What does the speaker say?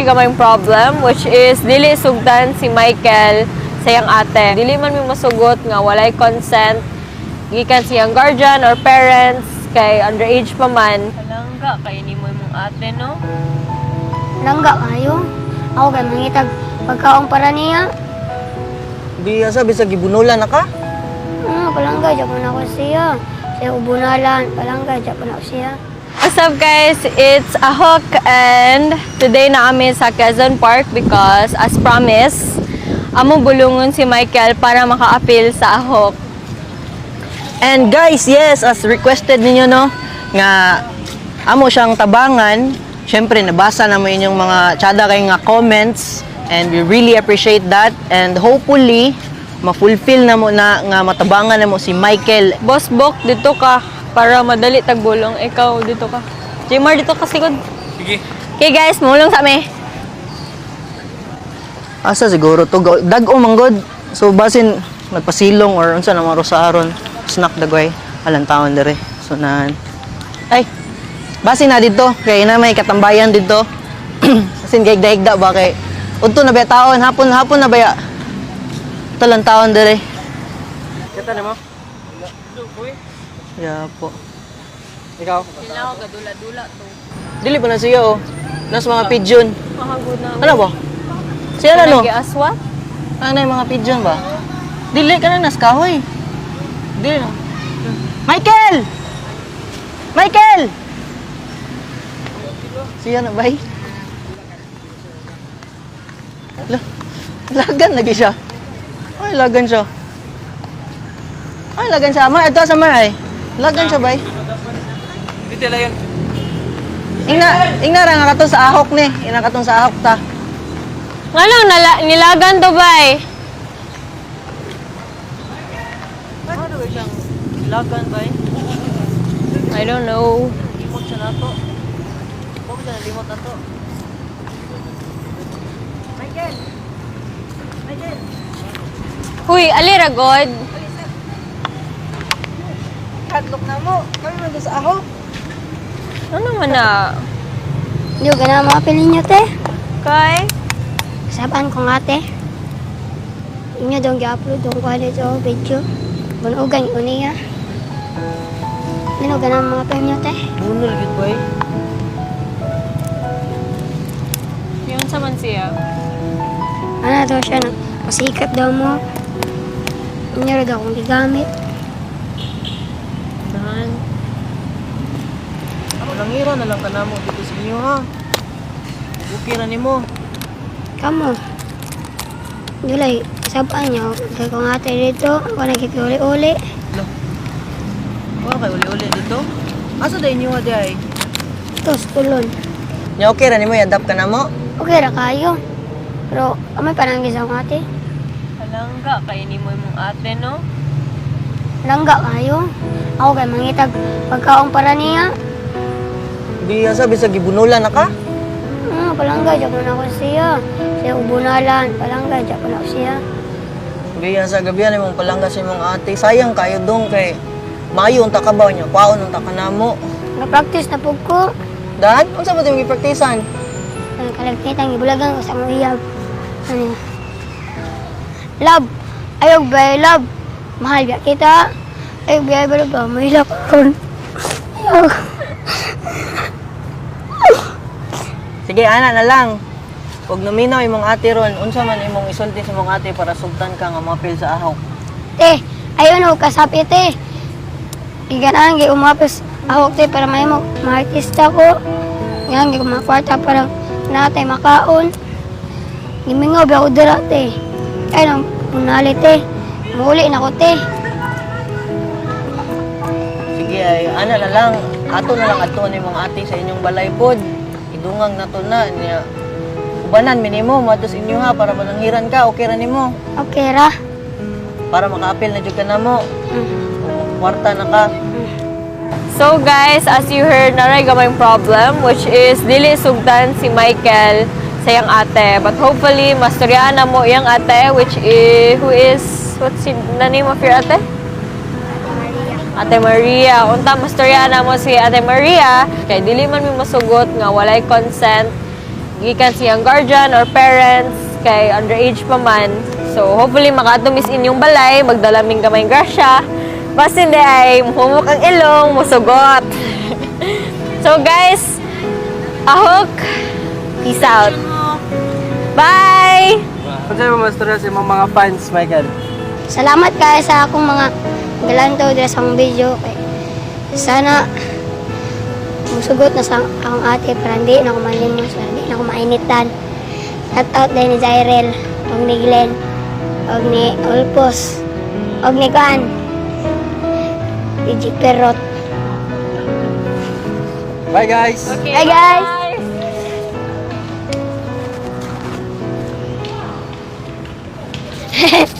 Naray gamay problem, which is dili sugtan si Michael sa iyang ate. Dili man mi mosugot nga walay consent gikan siyang guardian or parents kay underage pa man. Palangga kay nimo imong ate, no? Langga kayo. Ako kay mangitag pagkaon para niya. Di asa bisag gibunulan na ka? Ah, palangga jud na ako siya. Siya ubunalan, palangga jud na ako siya. What's up, guys? It's Ahok and today na kami sa Quezon Park because, as promised, amo bulungon si Michael para maka-appeal sa Ahok. And guys, yes, as requested ninyo, no, nga amo siyang tabangan. Syempre nabasa na mo inyong mga tsada kay nga comments and we really appreciate that and hopefully ma-fulfill na mo na nga matabangan na mo si Michael. Boss Bok, dito ka para madali tagbulong. Ikaw, dito ka. Jmar, dito ka sigod. Sige. Okay guys, mulong sa mi. Asa siguro to, dag-o manggod. So basin nagpasilong or unsa na mga rosaron snack dagway alang taon dire. So nan. Ay. Basin na dito kay na may katambayan dito. Basin kay higda ba kay udto na ba taon, hapon hapon na ba ya? Talang taon dire. Kita na mo? Ya po. Ikaw? Sila ko gadula-dula to. Dili pa na siya oh. Nas mga pigeon. Mahagod na. Ano ba? Siya na no? Giaswa? Ano yung mga pigeon ba? Dili ka na nas kahoy. Dili na. Michael! Michael! Siya na bay. Lagan lagi siya. Ay, lagan siya. Ay, lagan siya. Mar, ito sa mar ay. Lagan siya bay. Dito lang yun. Ingna, ingna ra nga katong sa ahok ni. Ingna katong sa ahok ta. Nga lang, nilagan to bay. Ano ba siyang lagan bay? I don't know. Limot siya nato. Huwag siya nalimot nato. Michael! Michael! Huy, ali ragod. Hadlok na mo. Kami man doon sa ahok. Ano naman na? Hindi ko gana mga pilin niyo, te. Kay? Kasapan ko nga, te. Inyo dong gi-upload dong kuha dito video. Bunugan ko niya. Hindi ko gana mga pilin niyo, te. Bunol gid boy. Yun sa man siya. Ano daw siya na pasikat daw mo. Inyo rin daw akong gigamit. Dahan. Langira na lang ka namo dito sa inyo ha. Okay ra nimo. Kamo. Dulay, kasapan niyo. Kaya ko nga te dito. Ako nagkikiuli-uli. Wala kay uli-uli dito. Asa day inyo ha di ay? Tos, tulon. Nya okay ra nimo i-adapt ka namo. Okay ra kayo. Pero, amay pananggis ako ate. Palangga, kay ni mo imong ate, no? Langga kayo. Ako kay mangitag pagkaon para niya. Di asa bisag gibunulan na ka. Ah, palangga jud na ako siya. Siya ubunalan, palangga jud na ako siya. Di asa gabihan imong palangga sa imong ate. Sayang kayo dong kay maayo unta ka ba nya kwaon unta ka namo. Nga-practice na pud ko. Dan, unsa ba imong gipraktisan? Ang kalagkitan gibulagan ko sa among iyab. Ano? Love, ayog bay love. Mahal ba kita? Ayog bay ba ba may love kon. Ayog. Sige, ana na lang. Huwag naminaw imong ate ron, unsa man imong isulti sa imong ate para sugtan ka nga mapil sa ahok. Te, ayon og kasapi te. Giganaan gi umapis ako te para mahimo maartista ko. Nga gi makwarta para natay makaon. Gimingaw ba ako dira te. Ay nang punali te. Muuli na ko te. Sige ay, ana na lang. Ato na lang ato ni imong ate sa inyong balay pod. Idungang nato na niya. Ubanan minimo mo sa inyo ha para malanghiran ka, okay ra nimo. Okay ra. Para makaapil na jud ka namo. Kwarta na ka. So guys, as you heard, naray gamay problem, which is dili sugtan si Michael sa iyang ate. But hopefully, masturyaan na mo iyang ate, which is, who is, what's the name of your ate? Ate Maria. Unta, masturyaan na mo si Ate Maria. Kay dili man mi mosugot nga walay consent gikan sa iyang guardian or parents kay underage pa man. So hopefully makaadto mis inyong balay, magdala ming gamay grasya. Basin diay muhumok ang ilong, musugot. So guys, ahok. Peace out. Bye. Unsa mo mastorya sa imong mga fans, Michael? Salamat kayo sa akong mga galantaw dira sa akong video. Kay sana musugot na sa akong ate para hindi na ako malimos, para hindi na ako mainitan. Shout out din ni Jairel, og ni Glenn, og ni Ulpos, og ni Kuan, ni G. Perrot. Bye, guys. Okay, Bye, guys. Bye.